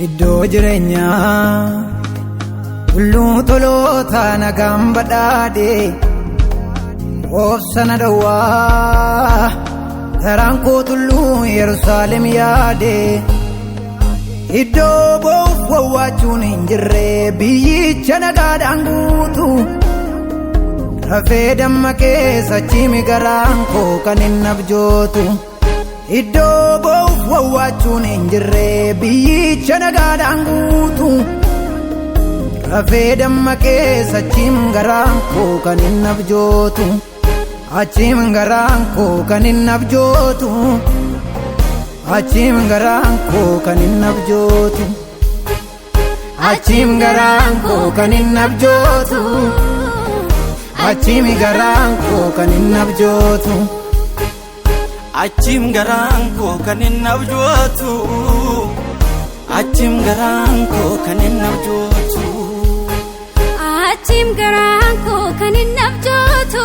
Iddoo jireenyaa tulluu toloota nagaan badhaadhe obsa na dhowwaa garaan koo tulluu Yerusaalem yaade iddoo boo'uuf wawwaachuun hin jirre biyyicha nagaadhaan guutu rafee dammaqee sachimi garaan koo kan hin abjootu. Iddoo boo'uuf wawwaachuun hin jirre biyyicha nagaadhaan guutu rafee dammaqee achiin garaan koo kan hin abjootu achiin garaan koo kan hin abjootu achiin garaan koo kan hin abjootu achiin garaan koo kan hin abjootu achiin garaan koo kan hin abjootu. Achiin garaan koo kan hin abjootu. Achiin garaan koo kan hin abjootu. Achiin garaan koo kan hin abjootu.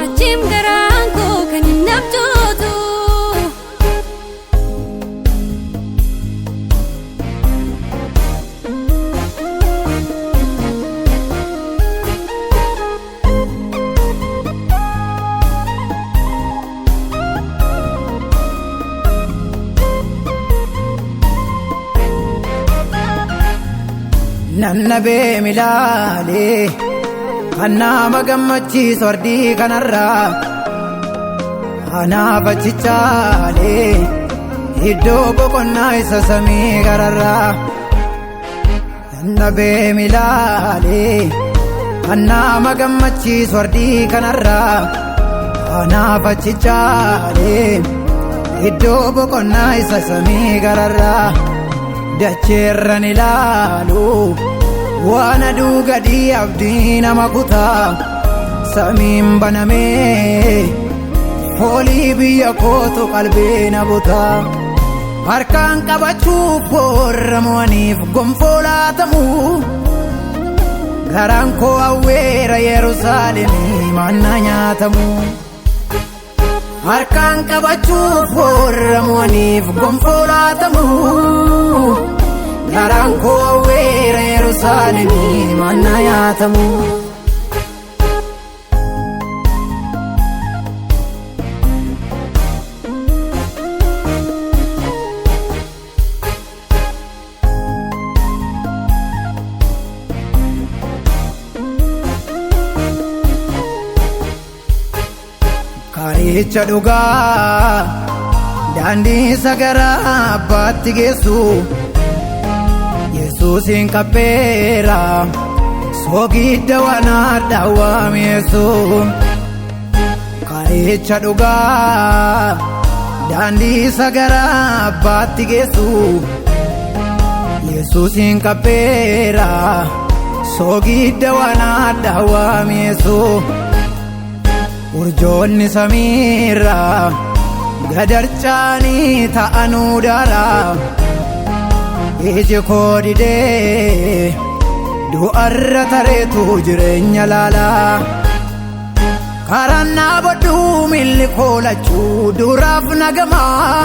Achiin garaan koo kan hin abjootu. Nannabee milaalee kan nama gammachiisu ardii kanarraa anaaf achichaalee iddoo boqonnaa isa samii gararraa. Nannabee milaalee kan nama gammachiisu ardii kanarraa anaaf achichaalee iddoo boqonnaa isa samii gararraa. Dacheerran ilaalu waan aduu gadi abdii nama kutaa samiin banamee foolii biyya kootu qalbii na butaa harkaan qabachuuf warra mo'aniif gonfoo laatamu garaan koo awweera Yerusaalemii manna nyaatamu. Harkaan qabachuuf warra mo'aniif gonfoo laatamu garaan koo awweera Yerusaalemii manna nyaatamu. Karicha dhugaa daandii isa gara abbaatti geessu Yesuusin qabbeera soogidda waan hadhaawaa mi'eessu. Karicha dhugaa daandii isa gara abbaatti geessu Yesuusin qabbeera soogidda waan hadhaawaa mi'eessu. Urjoonni samiirraa gadarchaanii ta'anuu daaraa iji koo didee du'arra tareetu jireenya laalaa karaan dhaabadhuu miilli koo lachuu duraaf nagamaa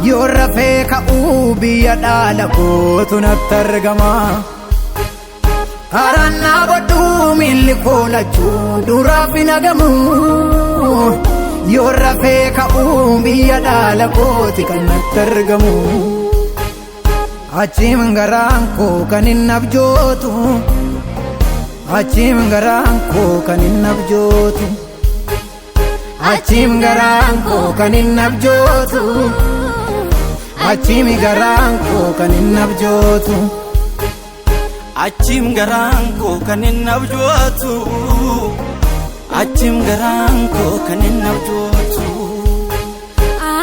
yoo rafee ka'uu biyya dhaala kootu natti argama. Karaan dhaabadhuu miilli koo lachuu duraaf nagamu yoo rafee ka'uu biyya dhaala kooti kan natti argamu. Achiin garaan koo kan hin abjootu achiin garaan koo kan hin abjootu achiin garaan koo kan hin abjootu achiin garaan koo kan hin abjootu. Achiin garaan koo kan hin abjootu. Achim garaan koo kan inni abjootu.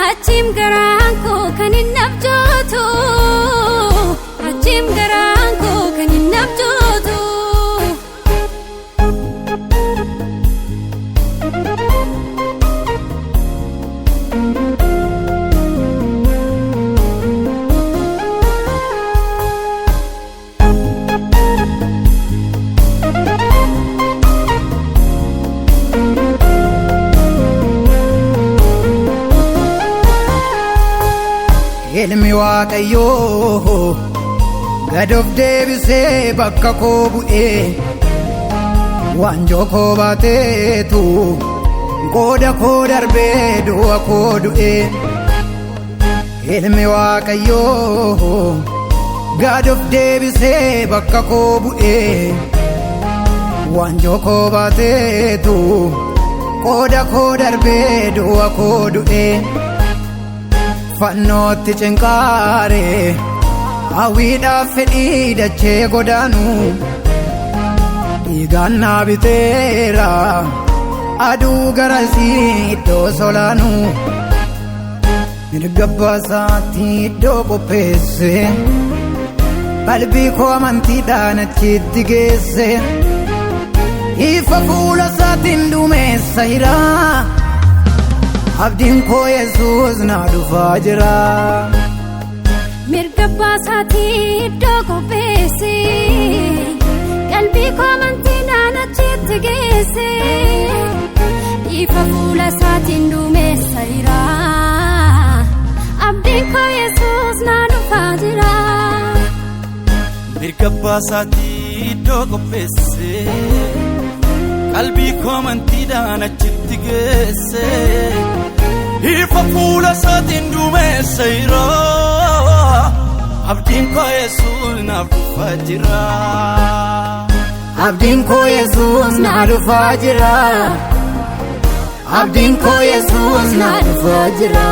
Achim garaan koo kan inni abjootu. Achim garaan koo kan inni abjootu. Ilmi Waaqayyoo gad of deebisee bakka koo bu'ee, waanjoo koo baateetu qooda koo darbee du'a koo du'ee. Ilmi Waaqayyoo gad of deebisee bakka koo bu'ee, waanjoo koo baateetu qooda koo darbee du'a koo du'ee. Fannootti cinqaare hawwiidhaaf fedhii dachee godaanu, dhiigaan naa biteera aduu garasii iddoo solaanu. Mirga baasaatti iddoo qopheesse, qalbii koo amantiidhaan achitti geesse. Ifa fuula isaatiin duumessa hiraa, abdiin koo Yesuus na dhufaa jira. Mirga baasaatii iddoo qopheesse, qalbii koo amantiidhaan achitti geesse. Ifa fuula isaatiin duumessa hiraa, abdiin koo Yesuus na dhufaa jira. Mirga baasaatii iddoo qopheesse, qalbii koo amantiidhaan achitti geesse. Ifa fuula isaatiin duumessa hiraa, abdiin koo Yesuus naaf dhufaa jira. Abdiin koo Yesuus na dhufaa jira. Abdiin koo Yesuus na dhufaa jira.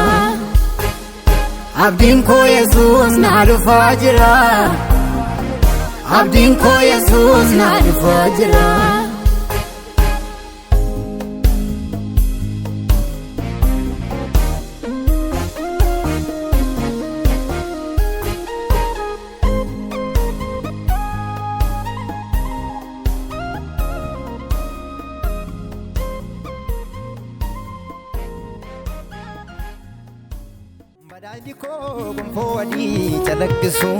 Abdiin koo Yesuus na dhufaa jira. Abdiin koo Yesuus na dhufaa jira. Badhaasni koo gonfoo adii calaqqisu.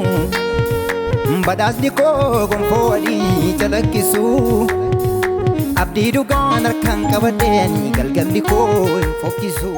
Badhaasni koo gonfoo adii calaqqisu. Abdii dhugaan harkaan qabadhee ani galgalli koo hin fokkisu.